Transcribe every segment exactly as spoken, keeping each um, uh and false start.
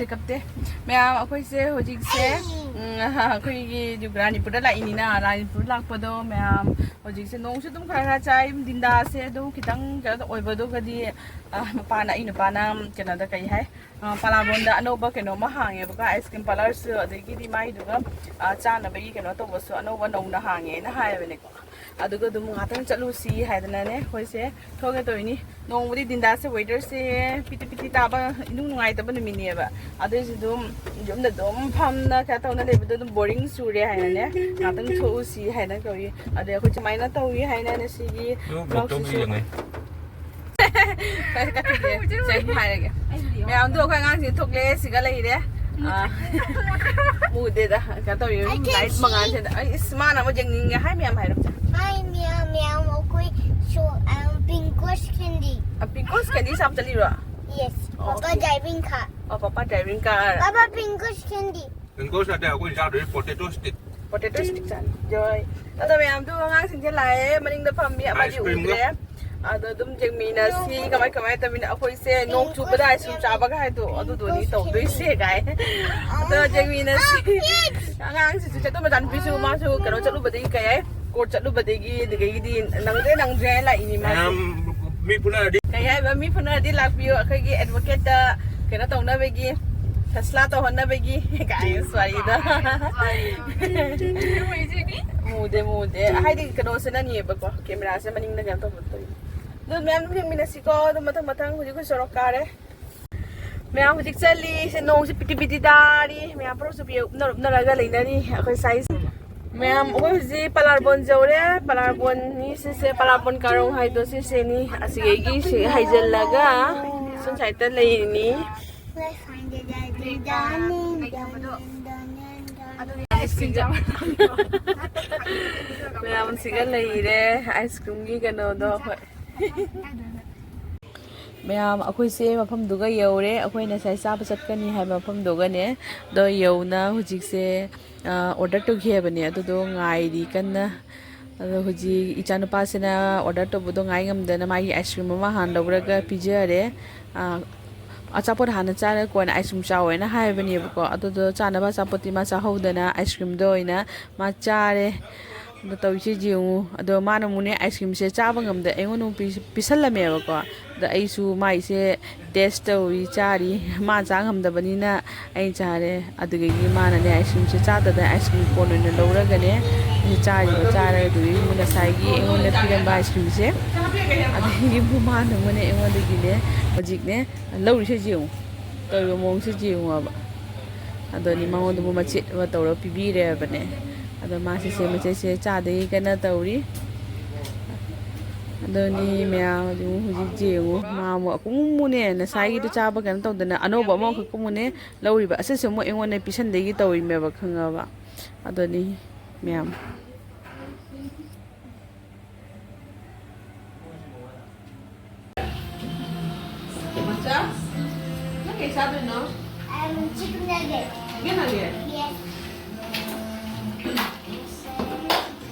ꯀꯞꯇꯦ꯫ ꯃꯌꯥꯝ, ꯑꯩꯈꯣꯏꯁꯦ ꯍꯧꯖꯤꯛꯁꯦ, ꯎꯝ, ꯑꯩꯈꯣꯏꯒꯤ ꯔꯥꯅꯤꯄꯨꯔꯗ ꯂꯥꯛꯏꯅꯤꯅ, ꯔꯥꯅꯤꯄꯨꯔ ꯂꯥꯛꯄꯗꯣ ꯃꯌꯥꯝ, ꯍꯧꯖꯤꯛꯁꯦ ꯅꯣꯡꯁꯨ ꯑꯗꯨꯝ ꯈꯔ ꯈꯔ ꯆꯥꯏ꯫ ꯗꯤꯟꯗꯥꯁꯦ ꯑꯗꯨꯝ ꯈꯤꯇꯪ ꯀꯩꯅꯣ ꯑꯣꯏꯕꯗꯨꯒꯗꯤ, ꯑ, ꯃꯄꯥꯅ, ꯑꯩ ꯅꯨꯄꯥꯅ ꯀꯩꯅꯣꯗ, ꯀꯩ ꯍꯥꯏ, ꯑ, ꯄꯂꯥꯕꯣꯟꯗ ꯑꯅꯧꯕ ꯀꯩꯅꯣꯝꯃ ꯍꯥꯡꯉꯦꯕꯀꯣ, ice cream parlourꯁꯨ, ꯑꯗꯒꯤꯗꯤ ꯃꯥꯏꯗꯨꯒ, ꯑ, ꯆꯥꯅꯕꯒꯤ ꯀꯩꯅꯣ ꯇꯧꯕꯁꯨ ꯑꯅꯧꯕ ꯅꯧꯅ ꯍꯥꯡꯉꯦꯅ ꯍꯥꯏꯕꯅꯦꯀꯣ꯫ ꯑꯗꯨꯒ ꯑꯗꯨꯝ ꯉꯥꯛꯇꯪ ꯆꯠꯂꯨꯁꯤ ꯍꯥꯏꯗꯅꯅꯦ ꯑꯩꯈꯣꯏꯁꯦ ꯊꯣꯛꯒꯦ ꯇꯧꯔꯤꯅꯤ꯫ ꯅꯣꯡꯕꯨꯗꯤ ꯗꯤꯟꯗꯥꯁꯦ weatherꯁꯦ ꯄꯤꯇꯤ ꯄꯤꯇꯤ ꯇꯥꯕ, ꯏꯅꯨꯡ ꯅꯨꯡꯉꯥꯏꯇꯕ ꯅꯨꯃꯤꯠꯅꯦꯕ꯫ ꯑꯗꯨꯏꯁꯨ ꯑꯗꯨꯝ ꯌꯨꯝꯗ ꯑꯗꯨꯝ ꯐꯝꯅ ꯀꯩꯅꯣ ꯇꯧꯅ ꯂꯩꯕꯗꯣ ꯑꯗꯨꯝ boring ꯆꯨꯔꯦ ꯍꯥꯏꯅꯅꯦ, ꯉꯥꯛꯇꯪ ꯊꯣꯛꯎꯁꯤ ꯍꯥꯏꯅ ꯇꯧꯔꯤ꯫ ꯑꯗꯩ ꯑꯩꯈꯣꯏ ꯁꯨꯃꯥꯏꯅ ꯇꯧꯏ ꯍꯥꯏꯅꯅꯦ ꯁꯤꯒꯤ ꯑꯗꯨ vlogꯁꯤꯁꯨ ꯌꯦꯡꯉꯦ꯫ ꯀꯠꯊꯠꯀꯦ꯫ ꯍꯧꯖꯤꯛ ꯁꯦ, ꯍꯥꯏꯔꯒꯦ꯫ ꯑꯩꯕꯨꯗꯤ ꯌꯥꯎ- ꯃꯌꯥꯝꯗꯣ ꯑꯩꯈꯣꯏ ꯑꯉꯥꯡꯁꯤꯡ ꯊꯣꯛꯂꯛꯑꯦ, ꯁꯤꯒ ꯂꯩꯔꯦ꯫ ꯑꯥ, ꯃꯨꯗꯦꯗ, ꯀꯩꯅꯣ ꯇꯧꯔꯤ, I can light see. ꯃꯉꯥꯜꯁꯤꯗ꯫ ꯑꯩ, ꯏꯁ, ꯃꯥꯅ ꯑꯃ ꯌꯦꯡꯅꯤꯡꯉꯦ ꯍꯥꯏ ꯃꯌꯥꯝ ꯍꯥꯏꯔꯣ꯫ Hi, ꯃꯌꯥꯝ, ꯃꯌꯥꯝ, ꯑꯩꯈꯣꯏ ꯁꯣ-, ꯑ, pink rose candy꯫ ꯑ, pink rose candy ꯆꯥꯕ ꯆꯠꯂꯤꯔꯣ? Yes, ꯑꯣ, papa okay. Driving car꯫ ꯑꯣ, papa driving car꯫ Papa, pink rose candy꯫ Pink rose ꯅꯠꯇꯦ, ꯑꯩꯈꯣꯏ ꯆꯥꯗꯣꯏꯁꯦ potato stick꯫ Potato stick ꯆꯥꯅꯤ꯫ ꯖꯣꯏ꯫ ꯑꯗꯣ ꯃꯌꯥꯝꯗꯣ ꯑꯉꯥꯡꯁꯤꯡꯁꯦ ꯂꯥꯛꯑꯦ, ꯃꯅꯤꯡꯗ ꯐꯝꯃꯤ, ꯑꯃꯗꯤ ice creamꯒ꯫ ꯎꯗ꯭ꯔꯦ꯫ ꯑꯗꯣ ꯑꯗꯨꯝ ꯌꯦꯡꯃꯤꯟꯅꯁꯤ, ꯀꯃꯥꯏ ꯀꯃꯥꯏ ꯇꯧꯃꯤꯟꯅ-, ꯑꯩꯈꯣꯏꯁꯦ ꯅꯣꯡ ꯆꯨꯕꯗ ice cream ꯆꯥꯕꯒ ꯍꯥꯏꯗꯣ ꯑꯗꯨꯗꯨꯅꯤ ꯇꯧꯗꯣꯏꯁꯦ ꯀꯥꯏ꯫ ꯑꯗꯣ ꯌꯦꯡꯃꯤꯟꯅꯁꯤ꯫ ꯑꯉꯥꯡꯁꯤꯁꯨ ꯆꯠꯇꯣ ꯃꯆꯥꯅꯨꯄꯤꯁꯨ ꯃꯥꯁꯨ ꯀꯩꯅꯣ ꯆꯠꯂꯨꯕꯗꯒꯤ ꯀꯩ ꯍꯥꯏ, court ꯆꯠꯂꯨꯕꯗꯒꯤ ꯑꯗꯨꯗꯒꯤꯗꯤ ꯅꯪꯗ꯭ꯔꯦ ꯅꯪꯗ꯭ꯔꯦ ꯍꯥꯏꯅ ꯂꯥꯛꯏꯅꯤ ꯃꯥꯁꯨ꯫ ꯃꯌꯥꯝ ꯃꯤ ꯐꯨꯅꯔꯗꯤ꯫ ꯀꯩ ꯍꯥꯏꯕ, ꯃꯤ ꯐꯨꯅꯔꯗꯤ ꯂꯥꯛꯄꯤꯌꯨ ꯑꯩꯈꯣꯏꯒꯤ advocateꯇ ꯀꯩꯅꯣ ꯇꯧꯅꯕꯒꯤ, ꯐꯦꯁꯂꯥ ꯇꯧꯍꯟꯅꯕꯒꯤ ꯀꯥꯏꯅ ꯁ꯭ꯋꯥꯔꯤꯗ꯫ ꯃꯨꯗꯦ, ꯃꯨꯗꯦ꯫ ꯍꯥꯏꯗꯤ ꯀꯩꯅꯣꯁꯦ ꯅꯅꯤꯌꯦꯕꯀꯣ, cameraꯁꯦ ꯃꯅꯤꯡꯗ ꯀꯩꯅꯣ ꯇꯧꯕ ꯇꯧꯏ꯫ ꯑꯗꯨ ꯃꯌꯥꯝ ꯑꯗꯨꯝ ꯌꯦꯡꯃꯤꯟꯅꯁꯤꯀꯣ꯫ ꯑꯗꯨꯝ ꯃꯊꯪ ꯃꯊꯪ ꯍꯧꯖꯤꯛ ꯑꯩꯈꯣꯏ ꯁꯣꯔꯣꯛ ꯀꯥꯔꯦ꯫ ꯃꯌꯥꯝ ꯍꯧꯖꯤꯛ ꯆꯠꯂꯤ꯫ ꯁꯤ ꯅꯣꯡꯁꯤ ꯄꯤꯇꯤ ꯄꯤꯇꯤ ꯇꯥꯔꯤ꯫ ꯃꯌꯥꯝ ꯄꯨꯔꯛꯁꯨ ꯄꯤꯌꯨ, ꯎꯞꯅꯔ ꯎꯞꯅꯔꯒ ꯂꯩꯅꯔꯤ ꯑꯩꯈꯣꯏ ꯁꯥꯏꯁꯦ꯫ ꯃꯌꯥꯝ ꯑꯩꯈꯣꯏ ꯍꯧꯖꯤꯛ ꯄꯂꯥꯔꯕꯣꯟ ꯌꯧꯔꯦ꯫ ꯄꯂꯥꯔꯕꯣꯟꯅꯤ ꯁꯤꯁꯦ, ꯄꯂꯥꯔꯕꯣꯟ ꯀꯥꯔꯣꯡ ꯍꯥꯏꯗꯣ ꯁꯤꯁꯦꯅꯤ꯫ ꯑꯁꯤꯗꯒꯤ ꯁꯤ ꯍꯥꯏꯖꯤꯜꯂꯒ ꯁꯣꯝ ꯁꯥꯏꯗꯠꯇ ꯂꯩꯔꯤꯅꯤ꯫ Let's find the daddy, darling, darling, darling, darling. ꯃꯌꯥꯝꯁꯤꯒ ꯂꯩꯔꯦ, ice creamꯒꯤ ꯀꯩꯅꯣꯗꯣ꯫ ꯍꯣꯏ꯫ ꯃꯌꯥꯝ, ꯑꯩꯈꯣꯏꯁꯦ ꯃꯐꯝꯗꯨꯒ ꯌꯧꯔꯦ꯫ ꯑꯩꯈꯣꯏꯅ ꯉꯁꯥꯏ ꯆꯥꯕ ꯆꯠꯀꯅꯤ ꯍꯥꯏꯕ ꯃꯐꯝꯗꯨꯒꯅꯦ꯫ ꯑꯗꯣ ꯌꯧꯅ ꯍꯧꯖꯤꯛꯁꯦ, ꯑ, order ꯇꯧꯈꯤ ꯍꯥꯏꯕꯅꯦ꯫ ꯑꯗꯨꯗꯣ ꯉꯥꯏꯔꯤ ꯀꯟꯅ꯫ ꯑꯗꯣ ꯍꯧꯖꯤꯛ ꯏꯆꯥꯅꯨꯄꯥꯁꯤꯅ order ꯇꯧꯕꯗꯣ ꯉꯥꯏ ꯉꯝꯗꯅ ꯃꯥꯒꯤ ice cream ꯑꯃ ꯍꯥꯟꯅ ꯂꯧꯔꯒ ꯄꯤꯖꯔꯦ꯫ ꯑ, ꯑꯆꯥꯄꯣꯠ ꯍꯥꯟꯅ ꯆꯥꯔꯒ ꯀꯣꯟꯅ ꯑꯥꯏꯁ ꯀ꯭ꯔꯤꯝ ꯆꯥꯎ ꯍꯥꯏꯅ ꯍꯥꯏꯕꯅꯦꯕꯀꯣ꯫ ꯑꯗꯨꯗꯣ ꯆꯥꯅꯕ ꯑꯆꯥꯄꯣꯠꯇꯤ ꯃꯥ ꯆꯥꯍꯧꯗꯅ ꯑꯥꯏꯁ ꯀ꯭ꯔꯤꯝꯗ ꯑꯣꯏꯅ ꯃꯥ ꯆꯥꯔꯦ꯫ ꯑꯗꯣ ꯇꯧꯔꯤꯁꯦ ꯌꯦꯡꯉꯨ꯫ ꯑꯗꯣ ꯃꯥꯅ ꯑꯃꯨꯛꯅꯦ ꯑꯥꯏꯁ ꯀ꯭ꯔꯤꯝꯁꯦ ꯆꯥꯕ ꯉꯝꯗꯦ, ꯑꯩꯉꯣꯟꯗ ꯑꯃꯨꯛ ꯄꯤ-, ꯄꯤꯁꯜꯂꯝꯃꯦꯕꯀꯣ꯫ ꯑꯗ ꯑꯩꯁꯨ ꯃꯥꯏꯁꯦ ꯇꯦꯁ ꯇꯧꯔꯤ, ꯆꯥꯔꯤ꯫ ꯃꯥ ꯆꯥ ꯉꯝꯗꯕꯅꯤꯅ ꯑꯩ ꯆꯥꯔꯦ꯫ ꯑꯗꯨꯗꯒꯤ ꯃꯥꯅꯅꯦ ꯑꯥꯏꯁ ꯀ꯭ꯔꯤꯝꯁꯦ ꯆꯥꯗꯗꯅ ꯑꯥꯏꯁ ꯀ꯭ꯔꯤꯝ ꯀꯣꯟ ꯑꯣꯏꯅ ꯂꯧꯔꯒꯅꯦ ꯑꯩꯁꯦ ꯆꯥꯔꯤꯕ꯫ ꯆꯥꯔꯒ ꯑꯗꯨꯗꯒꯤ ꯉꯁꯥꯏꯒꯤ ꯑꯩꯉꯣꯟꯗ ꯄꯤꯔꯝꯕ ꯑꯥꯏꯁ ꯀ꯭ꯔꯤꯝꯁꯦ, ꯑꯗꯒꯤ ꯃꯥꯅ ꯑꯃꯨꯛꯅꯦ ꯑꯩꯉꯣꯟꯗꯒꯤꯅꯦ ꯍꯧꯖꯤꯛꯅꯦ ꯂꯧꯔꯤꯁꯦ ꯌꯦꯡꯉꯨ꯫ ꯇꯧꯔꯤꯕ ꯃꯑꯣꯡꯁꯦ ꯌꯦꯡꯉꯨꯕ꯫ ꯑꯗꯨꯅꯤ ꯃꯉꯣꯟꯗꯕꯨ ꯃꯆꯦꯠ ꯑꯃ ꯇꯧꯔ ꯄꯤꯕꯤꯔꯦꯕꯅꯦ꯫ ꯑꯗꯣ ꯃꯥꯁꯤꯁꯦ ꯃꯆꯦꯠꯁꯦ ꯆꯥꯗꯒꯤ ꯀꯟꯅ ꯇꯧꯔꯤ꯫ ꯑꯗꯨꯅꯤ ꯃꯌꯥꯝ ꯑꯗꯨꯝ ꯍꯧꯖꯤꯛ ꯌꯦꯡꯉꯨ꯫ ꯃꯥ ꯑꯃꯨꯛ ꯑꯀꯨꯝ ꯑꯃꯨꯛꯅꯦ ꯉꯁꯥꯏꯒꯤꯗꯣ ꯆꯥꯕ ꯀꯩꯅꯣ ꯇꯧꯗꯅ ꯑꯅꯧꯕ ꯑꯃꯈꯛ ꯑꯃꯨꯛꯅꯦ ꯂꯧꯔꯤꯕ꯫ ꯑꯁꯤꯁꯨ ꯑꯃꯨꯛ ꯑꯩꯉꯣꯟꯗ ꯄꯤꯁꯟꯗꯒꯤ ꯇꯧꯔꯤꯃꯦꯕ, ꯈꯪꯉꯕ? ꯑꯗꯨꯅꯤ ꯃꯌꯥꯝ꯫ ꯃꯆꯥ, ꯅꯪ ꯀꯩ ꯆꯥꯗꯣꯏꯅꯣ? Um, chicken nugget. Chicken nugget? Yes.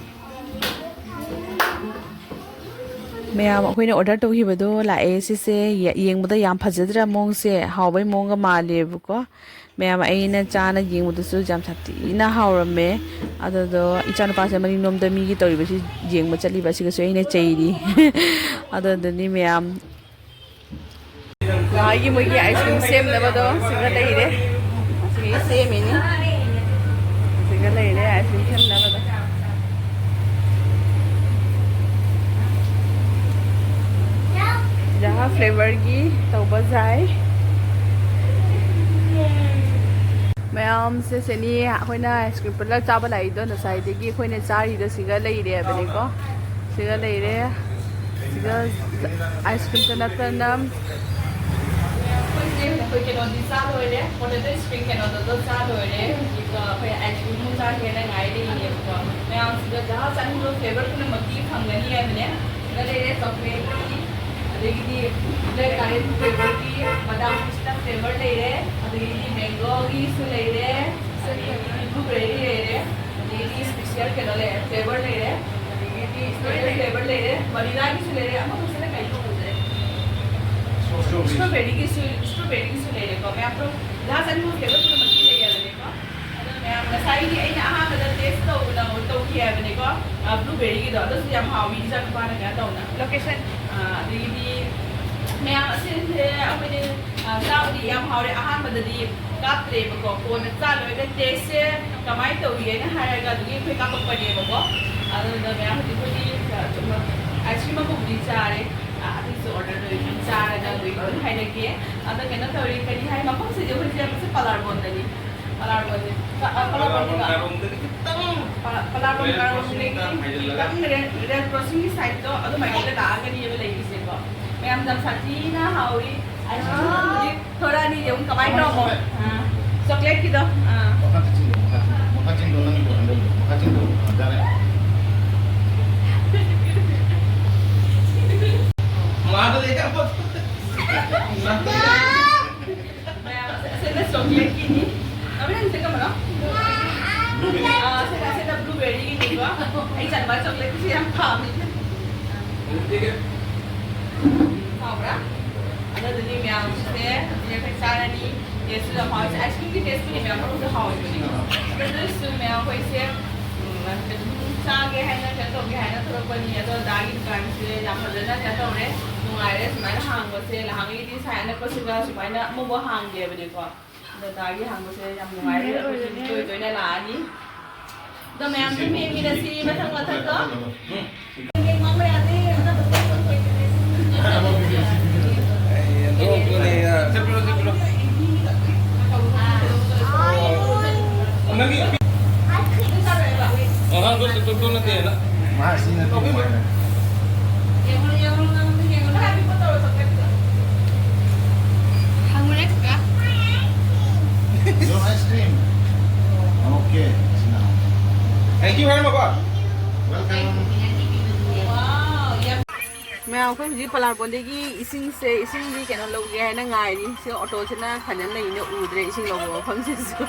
ꯃꯌꯥꯝ, ꯑꯩꯈꯣꯏꯅ ꯑꯣꯔꯗꯔ ꯇꯧꯈꯤꯕꯗꯣ ꯂꯥꯛꯑꯦ꯫ ꯁꯤꯁꯦ ꯌꯦ-, ꯌꯦꯡꯕꯗ ꯌꯥꯝ ꯐꯖꯗ꯭ꯔꯥ? ꯃꯑꯣꯡꯁꯦ ꯍꯥꯎꯕꯩ ꯃꯑꯣꯡꯒ ꯃꯥꯜꯂꯦꯕꯀꯣ꯫ ꯃꯌꯥꯝ, ꯑꯩꯅ ꯆꯥꯅ ꯌꯦꯡꯕꯗꯁꯨ ꯌꯥꯝ ꯁꯥꯊꯤꯅ ꯍꯥꯎꯔꯝꯃꯦ꯫ ꯑꯗꯨꯗꯣ ꯏꯆꯥꯅꯨꯄꯥꯁꯦ ꯃꯅꯤꯡꯂꯣꯝꯗ ꯃꯤꯒꯤ ꯇꯧꯔꯤꯕꯁꯤ ꯌꯦꯡꯕ ꯆꯠꯂꯤꯕ, ꯑꯁꯤꯒꯁꯨ ꯑꯩꯅ ꯆꯩꯔꯤ꯫ ꯑꯗꯨꯗꯨꯅꯤ ꯃꯌꯥꯝ꯫ ꯅꯍꯥꯟꯒꯤ ꯃꯣꯏꯒꯤ ꯑꯥꯏꯁ ꯀ꯭ꯔꯤꯝ ꯁꯦꯝꯅꯕꯗꯣ ꯁꯤꯗ ꯂꯩꯔꯦ꯫ ꯑꯁꯤꯒꯤ ꯁꯦꯝꯃꯤꯅꯤ꯫ ꯁꯤꯒ ꯂꯩꯔꯦ ꯑꯥꯏꯁ ꯀ꯭ꯔꯤꯝ ꯁꯦꯝꯅꯕꯗꯣ꯫ ꯖꯍꯥ ꯐ꯭ꯂꯦꯕꯔꯒꯤ ꯇꯧꯕ ꯖꯥꯏ꯫ ꯃꯌꯥꯝꯁꯦ ꯁꯤꯅꯤ ꯑꯩꯈꯣꯏꯅ ꯑꯥꯏꯁ ꯀ꯭ꯔꯤꯝ ꯄꯨꯂꯞ ꯆꯥꯕ ꯂꯥꯛꯏꯗꯣ, ꯉꯁꯥꯏꯗꯒꯤ ꯑꯩꯈꯣꯏꯅ ꯆꯥꯔꯤꯗꯣ ꯁꯤꯒ ꯂꯩꯔꯦ ꯍꯥꯏꯕꯅꯤꯀꯣ꯫ ꯁꯤꯒ ꯂꯩꯔꯦ꯫ ꯁꯤꯒ ꯑꯥꯏꯁ ꯀ꯭ꯔꯤꯝꯇ ꯅꯠꯇꯅ ꯑꯩꯈꯣꯏꯁꯦ ꯑꯩꯈꯣꯏ ꯀꯩꯅꯣꯗꯤ ꯆꯥ ꯂꯣꯏꯔꯦ, ꯄꯣꯇꯦꯇꯣ ꯁ꯭ꯄ꯭ꯔꯤꯡ ꯀꯩꯅꯣꯗꯣ ꯆꯥ ꯂꯣꯏꯔꯦ꯫ ꯑꯗꯨꯒ ꯑꯩꯈꯣꯏ ꯑꯥꯏꯁ ꯀ꯭ꯔꯤꯝ ꯑꯃꯨꯛ ꯆꯥꯒꯦꯅ ꯉꯥꯏꯔꯤꯅꯦꯕꯀꯣ꯫ ꯃꯌꯥꯝꯁꯤꯗ ꯖꯍꯥ ꯆꯥꯅꯤꯡꯕ ꯐ꯭ꯂꯦꯕꯔ ꯄꯨꯝꯅꯃꯛꯇꯤ ꯐꯪꯒꯅꯤ ꯍꯥꯏꯕꯅꯦ꯫ ꯁꯤꯗ ꯂꯩꯔꯦ ꯆꯣꯀ꯭ꯂꯦꯠꯀꯤ, ꯑꯗꯒꯤꯗꯤ ꯕ꯭ꯂꯦꯛ ꯀꯔꯦꯟ ꯐ꯭ꯂꯦꯕꯔꯒꯤ, ꯕꯗꯥꯝ ꯄꯤꯁꯇꯥ ꯐ꯭ꯂꯦꯕꯔ ꯂꯩꯔꯦ, ꯑꯗꯒꯤꯗꯤ ꯃꯦꯡꯒꯣꯒꯤꯁꯨ ꯂꯩꯔꯦ, ꯑꯗꯒꯤꯗꯤ ꯕ꯭ꯂꯨꯕꯦꯔꯤ ꯂꯩꯔꯦ, ꯑꯗꯒꯤꯗꯤ ꯁ꯭ꯄꯦꯁꯤꯌꯦꯜ ꯀꯩꯅꯣ ꯂꯩꯔꯦ, ꯐ꯭ꯂꯦꯕꯔ ꯂꯩꯔꯦ, ꯑꯗꯒꯤꯗꯤ ꯁ꯭ꯄꯦꯁꯤꯌꯦꯜ ꯐ꯭ꯂꯦꯕꯔ ꯂꯩꯔꯦ, ꯚꯅꯤꯂꯥꯒꯤꯁꯨ ꯂꯩꯔꯦ, ꯑꯃꯈꯛꯁꯤꯅ ꯀꯩꯅꯣ ꯎꯗ꯭ꯔꯦ꯫ ꯏꯁꯇ꯭ꯔꯣꯕꯦꯔꯤꯒꯤꯁꯨ, ꯏꯁꯇ꯭ꯔꯣꯕꯦꯔꯤꯒꯤꯁꯨ ꯂꯩꯔꯦꯀꯣ ꯃꯌꯥꯝ, ꯑꯗꯨꯝ ꯒ꯭ꯂꯥꯁ ꯑꯅꯤꯃꯛ ꯐ꯭ꯂꯦꯕꯔ ꯄꯨꯝꯅꯃꯛꯀꯤ ꯂꯩꯔꯕꯅꯦꯀꯣ꯫ ꯑꯗꯣ ꯃꯌꯥꯝ, ꯉꯁꯥꯏꯒꯤ ꯑꯩꯅ ꯑꯍꯥꯟꯕꯗ ꯇꯦꯁ ꯇꯧꯕꯗ ꯇꯧꯈꯤ ꯍꯥꯏꯕꯅꯦꯀꯣ, ꯑ, ꯕ꯭ꯂꯨꯕꯦꯔꯤꯒꯤꯗꯣ, ꯑꯗꯨꯁꯨ ꯌꯥꯝ ꯍꯥꯎꯋꯤ, ꯏꯆꯥ ꯅꯨꯄꯥꯅ ꯀꯩꯅꯣ ꯇꯧꯅ꯫ ꯂꯣꯀꯦꯁꯟ꯫ ꯑ, ꯑꯗꯒꯤꯗꯤ ꯃꯌꯥꯝ, ꯑꯁꯤꯁꯦ ꯑꯩꯈꯣꯏꯗꯤ, ꯑ, ꯆꯥꯕꯗꯤ ꯌꯥꯝ ꯍꯥꯎꯔꯦ꯫ ꯑꯍꯥꯟꯕꯗꯗꯤ ꯀꯥꯞꯇ꯭ꯔꯦꯕꯀꯣ, ꯀꯣꯟꯅ ꯆꯥ ꯂꯣꯏꯔꯒ ꯇꯦꯁꯁꯦ ꯀꯃꯥꯏꯅ ꯇꯧꯔꯤꯒꯦꯅ ꯍꯥꯏꯔꯒ ꯑꯗꯨꯒꯤ ꯑꯩꯈꯣꯏ ꯀꯥꯞꯄꯛꯄꯅꯦꯕꯀꯣ꯫ ꯑꯗꯨꯗ ꯃꯌꯥꯝ ꯍꯧꯖꯤꯛ ꯑꯩꯈꯣꯏꯗꯤ, ꯑ, ꯆꯨꯝꯅ ꯑꯥꯏꯁ ꯀ꯭ꯔꯤꯝ ꯑꯃꯕꯨꯗꯤ ꯆꯥꯔꯦ꯫ ꯑ, ꯑꯗꯨꯁꯨ ꯑꯣꯔꯗꯔ ꯇꯧꯔꯤ, ꯑꯗꯨꯝ ꯆꯥꯔꯒ ꯑꯗꯨꯒꯤ ꯑꯗꯨꯝ ꯍꯥꯏꯔꯛꯀꯦ꯫ ꯑꯗ ꯀꯩꯅꯣ ꯇꯧꯔꯤ, ꯀꯔꯤ ꯍꯥꯏ, ꯃꯐꯝꯁꯤꯗꯤ ꯑꯩꯈꯣꯏꯁꯦ ꯌꯥꯝꯅꯁꯨ ꯄꯂꯥꯔꯕꯣꯟꯗꯅꯤ꯫ ꯄꯂꯥꯔꯕꯣꯟꯁꯦ꯫ ꯄ-, ꯑ, ꯄꯂꯥꯔꯕꯣꯟ ꯄꯂꯥꯔꯕꯣꯟ ꯀꯥꯔꯣꯡꯗꯒꯤ ꯈꯤꯇꯪ ꯄꯂꯥ-, ꯄꯂꯥꯔꯕꯣꯟ ꯔꯦꯜ ꯀꯥꯔꯣꯡꯗꯒꯤ ꯀ꯭ꯔꯣꯁꯤꯡꯗ ꯍꯥꯏꯖꯤꯜꯂꯒ ꯈꯤꯇꯪ ꯔꯦꯜ, ꯔꯦꯜ ꯀ꯭ꯔꯣꯁꯤꯡꯒꯤ ꯁꯥꯏꯠꯇꯣ ꯑꯗꯨꯃꯥꯏꯅ ꯂꯥꯛꯑꯒꯅꯦꯕ ꯂꯩꯔꯤꯁꯦꯀꯣ꯫ ꯃꯌꯥꯝ ꯌꯥꯝ ꯁꯥꯊꯤꯅ ꯍꯥꯎꯏ꯫ ꯑꯥꯏꯁ ꯀ꯭ꯔꯤꯝ ꯍꯧꯖꯤꯛ ꯊꯣꯔꯛꯑꯅꯤ, ꯌꯦꯡꯉꯨ ꯀꯃꯥꯏꯅ ꯇꯧꯔꯝꯃꯣ꯫ ꯑꯥ, ꯆꯣꯀ꯭ꯂꯦꯠꯀꯤꯗꯣ꯫ ꯑꯥ꯫ ꯃꯈꯥ ꯆꯤꯡꯗꯣ, ꯃꯈꯥ ꯆꯤꯡꯗꯣ, ꯃꯈꯥ ꯆꯤꯡꯗꯣ, ꯅꯪꯒꯤ ꯕꯣꯇꯜꯗꯣ, ꯃꯈꯥ ꯆꯤꯡꯗꯣ, ꯑꯥ, ꯌꯥꯔꯦ꯫ ꯃꯥꯗꯣ ꯂꯩ ꯀꯥꯄꯣ꯫ ꯃꯌꯥꯝ, ꯑꯁꯤꯅ ꯆꯣꯀ꯭ꯂꯦꯠꯀꯤꯅꯤ꯫ ꯑꯃꯅ ꯍꯧꯖꯤꯛ ꯀꯔꯝꯕꯅꯣ? ꯑꯥ, ꯑꯁꯤꯅ, ꯑꯁꯤꯅ ꯕ꯭ꯂꯨꯕꯦꯔꯤꯒꯤꯅꯤꯀꯣ꯫ ꯑꯩ ꯆꯟꯕ ꯆꯣꯀ꯭ꯂꯦꯠꯀꯤꯁꯦ ꯌꯥꯝ ꯄꯥꯝꯃꯤ꯫ ꯍꯥꯎꯕ꯭ꯔꯥ? ꯑꯗꯨꯗꯨꯒꯤ ꯃꯌꯥꯝꯁꯦ ꯍꯧꯖꯤꯛ ꯑꯩꯈꯣꯏ ꯆꯥꯔꯅꯤ꯫ ꯇꯦꯁꯁꯨ ꯌꯥꯝ ꯍꯥꯎꯋꯤ꯫ ꯑꯥꯏꯁ ꯀ꯭ꯔꯤꯝꯒꯤ ꯇꯦꯁꯄꯨꯗꯤ ꯃꯌꯥꯝ ꯃꯔꯣꯝꯗ ꯍꯥꯎꯋꯤꯕꯅꯤꯀꯣ꯫ ꯑꯗꯨ ꯑꯣꯏꯔꯁꯨ ꯃꯌꯥꯝ ꯑꯩꯈꯣꯏꯁꯦ, ꯎꯝ, ꯑꯗꯨꯝ ꯆꯥꯒꯦ ꯍꯥꯏꯅ ꯀꯩꯅꯣ ꯇꯧꯒꯦ ꯍꯥꯏꯅ ꯊꯣꯛꯂꯛꯄꯅꯤ꯫ ꯑꯗꯣ ꯗꯥꯒꯤ ꯗꯨꯀꯥꯟꯁꯦ ꯌꯥꯝ ꯐꯖꯅ ꯀꯩꯅꯣ ꯇꯧꯔꯦ꯫ ꯅꯨꯡꯉꯥꯏꯔꯦ ꯁꯨꯃꯥꯏꯅ ꯍꯥꯡꯕꯁꯦ꯫ ꯅꯍꯥꯟꯒꯩꯗꯤ ꯁꯥꯏ ꯑꯅꯛꯄꯁꯤꯗ ꯁꯨꯃꯥꯏꯅ ꯑꯃꯨꯛꯐꯥꯎ ꯍꯥꯡꯗꯦꯕꯅꯦꯀꯣ꯫ ꯑꯗꯣ ꯗꯥꯒꯤ ꯍꯥꯡꯕꯁꯦ ꯌꯥꯝ ꯅꯨꯡꯉꯥꯏꯔꯦ꯫ ꯑꯩꯈꯣꯏꯁꯨ ꯇꯣꯏ ꯇꯣꯏꯅ ꯂꯥꯛꯑꯅꯤ꯫ ꯑꯗꯣ ꯃꯌꯥꯝꯁꯨ ꯌꯦꯡꯃꯤꯟꯅꯁꯤ ꯃꯊꯪ ꯃꯊꯪꯗꯣ꯫ ꯎꯝ꯫ ꯌꯦꯡ ꯃꯥꯡꯕ ꯌꯥꯗꯦ꯫ ꯆꯠꯄꯤꯔꯣ, ꯆꯠꯄꯤꯔꯣ꯫ ꯅꯪꯒꯤ ꯑꯉꯥꯡꯗꯣ ꯁꯤ ꯇꯨ ꯇꯨ ꯅꯠꯇꯦꯅ꯫ ꯃꯥ ꯁꯤ ꯅꯠꯇꯦ ꯃꯥꯅ꯫ ꯌꯦꯡꯉꯨ, ꯌꯦꯡꯉꯨ, ꯅꯪ ꯌꯦꯡꯉꯨ꯫ ꯍꯪꯉꯨꯔꯦ ꯀꯀꯥ꯫ Your ice cream. Okay. Thank you very much. Welcome. ꯃꯌꯥꯝ, ꯑꯩꯈꯣꯏ ꯍꯧꯖꯤꯛ ꯄꯂꯥꯔꯄꯣꯟꯗꯒꯤ ꯏꯁꯤꯡꯁꯦ, ꯏꯁꯤꯡꯒꯤ ꯀꯩꯅꯣ ꯂꯧꯒꯦ ꯍꯥꯏꯅ ꯉꯥꯏꯔꯤ꯫ ꯁꯤ ꯑꯣꯇꯣꯁꯤꯅ ꯐꯖꯅ ꯂꯩꯅ ꯎꯗ꯭ꯔꯦ ꯏꯁꯤꯡ ꯂꯧꯕ ꯃꯐꯝꯁꯤꯁꯨ꯫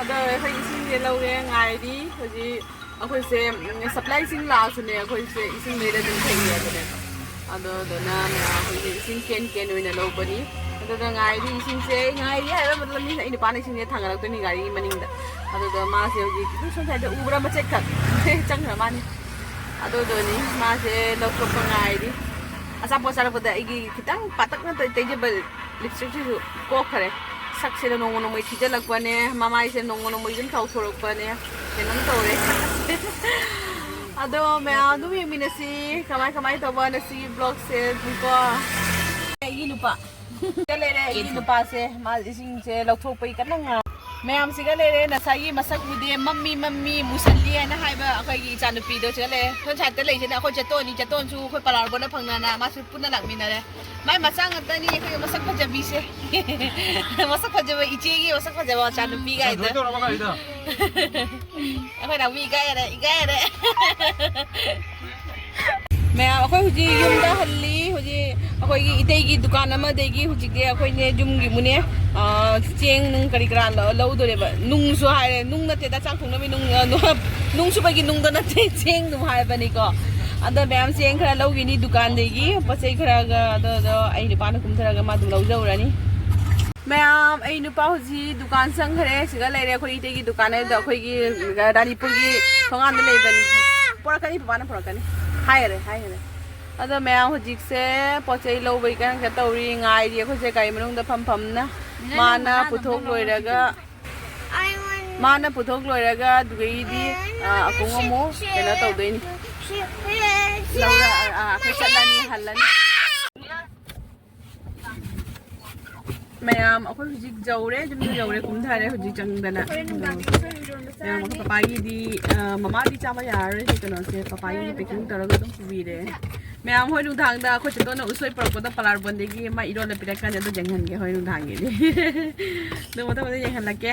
ꯑꯗꯣ ꯑꯩꯈꯣꯏ ꯏꯁꯤꯡꯁꯦ ꯂꯧꯒꯦ ꯉꯥꯏꯔꯤ꯫ ꯍꯧꯖꯤꯛ ꯑꯩꯈꯣꯏꯁꯦ, ꯎꯝ, ꯁꯄ꯭ꯂꯥꯏ ꯏꯁꯤꯡ ꯂꯥꯛꯑꯁꯨꯅꯦ, ꯑꯩꯈꯣꯏꯁꯦ ꯏꯁꯤꯡ ꯂꯩꯔ ꯑꯗꯨꯝ ꯊꯛꯏ ꯍꯥꯏꯕꯅꯦꯕ꯫ ꯑꯗꯨꯗꯨꯅ ꯃꯌꯥꯝ ꯑꯩꯈꯣꯏꯒꯤ ꯏꯁꯤꯡ ꯀꯦꯟ ꯀꯦꯟ ꯑꯣꯏꯅ ꯂꯧꯕꯅꯤ꯫ ꯑꯗꯨꯗ ꯉꯥꯏꯔꯤ ꯏꯁꯤꯡꯁꯦ, ꯉꯥꯏꯔꯤ ꯍꯥꯏꯕ ꯃꯇꯝꯗ ꯃꯤꯅ, ꯑꯩ ꯅꯨꯄꯥꯅ ꯏꯁꯤꯡꯁꯦ ꯊꯥꯡꯒꯠꯂꯛꯇꯣꯏꯅꯤ ꯒꯥꯔꯤꯒꯤ ꯃꯅꯤꯡꯗ꯫ ꯑꯗꯨꯗ ꯃꯥꯁꯦ ꯍꯧꯖꯤꯛ ꯑꯗꯨꯝ ꯁꯣꯝ ꯁꯥꯏꯗ ꯎꯕ꯭ꯔꯥ ꯃꯆꯦꯠꯈꯛ ꯆꯪꯈ꯭ꯔ ꯃꯥꯅꯤ꯫ ꯑꯗꯨꯗꯨꯅꯤ ꯃꯥꯁꯦ ꯂꯧꯊꯣꯛꯄ ꯉꯥꯏꯔꯤ꯫ ꯑꯆꯥꯄꯣꯠ ꯆꯥꯔꯛꯄꯗ ꯑꯩꯒꯤ ꯈꯤꯇꯪ ꯄꯥꯇꯛꯅ ꯇꯩ-, ꯇꯩꯖꯕ ꯂꯤꯞꯁꯇꯤꯛꯁꯤꯁꯨ ꯀꯣꯛꯈꯔꯦ꯫ ꯁꯛꯁꯤꯅ ꯅꯣꯡꯃ ꯅꯣꯡꯃꯒꯤ ꯊꯤꯖꯤꯜꯂꯛꯄꯅꯦ, ꯃꯃꯥꯏꯁꯦ ꯅꯣꯡꯃ ꯅꯣꯡꯃꯒꯤ ꯑꯗꯨꯝ ꯆꯥꯎꯊꯣꯔꯛꯄꯅꯦ, ꯀꯩꯅꯣꯝ ꯇꯧꯔꯦ꯫ ꯑꯗꯣ ꯃꯌꯥꯝ ꯑꯗꯨꯝ ꯌꯦꯡꯃꯤꯟꯅꯁꯤ, ꯀꯃꯥꯏ ꯀꯃꯥꯏ ꯇꯧꯕ ꯉꯁꯤꯒꯤ ꯕ꯭ꯂꯣꯒꯁꯦ ꯑꯗꯨꯝꯀꯣ꯫ ꯑꯩꯒꯤ ꯅꯨꯄꯥ ꯂꯩꯔꯦ, ꯑꯩꯒꯤ ꯅꯨꯄꯥꯁꯦ ꯃꯥ ꯏꯁꯤꯡꯁꯦ ꯂꯧꯊꯣꯛꯄꯒꯤ ꯀꯟꯅ ꯉꯥꯏ꯫ ꯃꯌꯥꯝꯁꯤꯒ ꯂꯩꯔꯦ, ꯉꯁꯥꯏꯒꯤ ꯃꯁꯛ ꯎꯗꯦ, ꯃꯝꯃꯤ ꯃꯝꯃꯤ ꯃꯨꯁꯜꯂꯤ ꯍꯥꯏꯅ ꯍꯥꯏꯕ ꯑꯩꯈꯣꯏꯒꯤ ꯏꯆꯥꯅꯨꯄꯤꯗꯣ ꯁꯤꯗ ꯂꯩꯔꯦ꯫ ꯁꯣꯝ ꯁꯥꯏꯗꯇ ꯂꯩꯁꯤꯅ ꯑꯩꯈꯣꯏ ꯆꯦꯇꯣꯟꯅꯤ, ꯆꯦꯇꯣꯟꯁꯨ ꯑꯩꯈꯣꯏ ꯄꯂꯥꯔꯕꯣꯅ ꯐꯪꯅꯅ ꯃꯥꯁꯨ ꯄꯨꯟꯅ ꯂꯥꯛꯃꯤꯟꯅꯔꯦ꯫ ꯃꯥꯏ ꯃꯆꯥ ꯉꯥꯛꯇꯅꯤ ꯑꯩꯈꯣꯏ ꯃꯁꯛ ꯐꯖꯕꯤꯁꯦ꯫ ꯃꯁꯛ ꯐꯖꯕ ꯏꯆꯦꯒꯤ ꯃꯁꯛ ꯐꯖꯕ ꯃꯆꯥꯅꯨꯄꯤ ꯀꯥꯏꯗ꯫ ꯑꯩꯈꯣꯏ ꯅꯥꯎꯃꯤ ꯏꯀꯥꯏꯔꯦ, ꯏꯀꯥꯏꯔꯦ꯫ ꯃꯌꯥꯝ ꯑꯩꯈꯣꯏ ꯍꯧꯖꯤꯛ ꯌꯨꯝꯗ ꯍꯜꯂꯤ꯫ ꯍꯧꯖꯤꯛ ꯑꯩꯈꯣꯏꯒꯤ ꯏꯇꯩꯒꯤ ꯗꯨꯀꯥꯟ ꯑꯃꯗꯒꯤ ꯍꯧꯖꯤꯛꯇꯤ ꯑꯩꯈꯣꯏꯅꯦ ꯌꯨꯝꯒꯤ ꯃꯨꯅꯦ, ꯑ, ꯆꯦꯡ ꯅꯨꯡ ꯀꯔꯤ ꯀꯔꯥ ꯂ-, ꯂꯧꯗꯣꯔꯦꯕ꯫ ꯅꯨꯡꯁꯨ ꯍꯥꯏꯔꯦ, ꯅꯨꯡ ꯅꯠꯇꯦꯗ, ꯆꯥꯛ ꯊꯣꯡꯅꯕ ꯅꯨꯡ, ꯑ, ꯅꯨꯡ ꯁꯨꯕꯒꯤ ꯅꯨꯡꯗꯣ ꯅꯠꯇꯦ, ꯆꯦꯡ ꯅꯨꯡ ꯍꯥꯏꯕꯅꯤꯀꯣ꯫ ꯑꯗꯣ ꯃꯌꯥꯝ ꯆꯦꯡ ꯈꯔ ꯂꯧꯈꯤꯅꯤ ꯗꯨꯀꯥꯟꯗꯒꯤ, ꯄꯣꯠ ꯆꯩ ꯈꯔꯒ, ꯑꯗꯣ, ꯑꯗꯣ ꯑꯩ ꯅꯨꯄꯥꯅ ꯀꯨꯝꯊꯔꯒ ꯃꯥ ꯑꯗꯨꯝ ꯂꯧꯖꯧꯔꯅꯤ꯫ ꯃꯌꯥꯝ, ꯑꯩ ꯅꯨꯄꯥ ꯍꯧꯖꯤꯛ ꯗꯨꯀꯥꯟ ꯆꯪꯈ꯭ꯔꯦ꯫ ꯁꯤꯗ ꯂꯩꯔꯦ ꯑꯩꯈꯣꯏ ꯏꯇꯩꯒꯤ ꯗꯨꯀꯥꯟ ꯍꯥꯏꯗꯣ, ꯑꯩꯈꯣꯏꯒꯤ ꯔꯥꯅꯤꯄꯨꯔꯒꯤ ꯊꯣꯡꯒꯥꯟꯗ ꯂꯩꯕꯅꯤ꯫ ꯄꯨꯔꯛꯀꯅꯤ, ꯄꯄꯥꯅ ꯄꯨꯔꯛꯀꯅꯤ꯫ ꯍꯥꯏꯈꯔꯦ, ꯍꯥꯏꯈꯔꯦ꯫ ꯑꯗꯣ ꯃꯌꯥꯝ ꯍꯧꯖꯤꯛꯁꯦ ꯄꯣꯠ ꯆꯩ ꯂꯧꯕꯒꯤ ꯀꯟꯅ ꯇꯧꯔꯤ, ꯉꯥꯏꯔꯤ ꯑꯩꯈꯣꯏꯁꯦ ꯒꯥꯔꯤ ꯃꯅꯨꯡꯗ ꯐꯝ ꯐꯝꯅ꯫ ꯃꯥꯅ ꯄꯨꯊꯣꯛ ꯂꯣꯏꯔꯒ, ꯃꯥꯅ ꯄꯨꯊꯣꯛ ꯂꯣꯏꯔꯒ ꯑꯗꯨꯗꯒꯤꯗꯤ, ꯑ, ꯑꯀꯣꯡ ꯑꯃꯨꯛ ꯀꯩꯅꯣ ꯇꯧꯗꯣꯏꯅꯤ꯫ ꯂꯧꯔ, ꯑ, ꯑ, ꯑꯩꯈꯣꯏ ꯆꯠꯂꯅꯤ, ꯍꯜꯂꯅꯤ꯫ ꯃꯌꯥꯝ ꯑꯩꯈꯣꯏ ꯍꯧꯖꯤꯛ ꯌꯧꯔꯦ, ꯌꯨꯝꯗ ꯌꯧꯔꯦ, ꯀꯨꯝꯊꯔꯦ ꯍꯧꯖꯤꯛ ꯆꯪꯗꯅ꯫ ꯃꯌꯥꯝ ꯑꯩꯈꯣꯏ ꯄꯄꯥꯒꯤꯗꯤ, ꯑ, ꯃꯃꯥꯗꯤ ꯆꯥꯕ ꯌꯥꯔꯔꯣꯏ ꯁꯤ ꯀꯩꯅꯣꯁꯦ, ꯄꯄꯥꯒꯤꯗꯤ packing ꯇꯧꯔꯒ ꯑꯗꯨꯝ ꯄꯨꯕꯤꯔꯦ꯫ ꯃꯌꯥꯝ ꯍꯣꯏ ꯅꯨꯡꯗꯥꯡꯗ ꯑꯩꯈꯣꯏ ꯆꯦꯇꯣꯟꯅ ꯎꯁꯣꯏ ꯄꯨꯔꯛꯄꯗꯣ ꯄꯂꯥꯔꯕꯣꯟꯗꯒꯤ ꯃꯥ ꯏꯔꯣꯜꯂ ꯄꯤꯔꯛꯀꯅꯤ, ꯑꯗꯨ ꯌꯦꯡꯍꯟꯒꯦ ꯍꯣꯏ ꯅꯨꯡꯗꯥꯡꯒꯤꯗꯤ꯫ ꯑꯗꯨ ꯃꯊꯪ ꯃꯊꯪ ꯌꯦꯡꯍꯜꯂꯛꯀꯦ꯫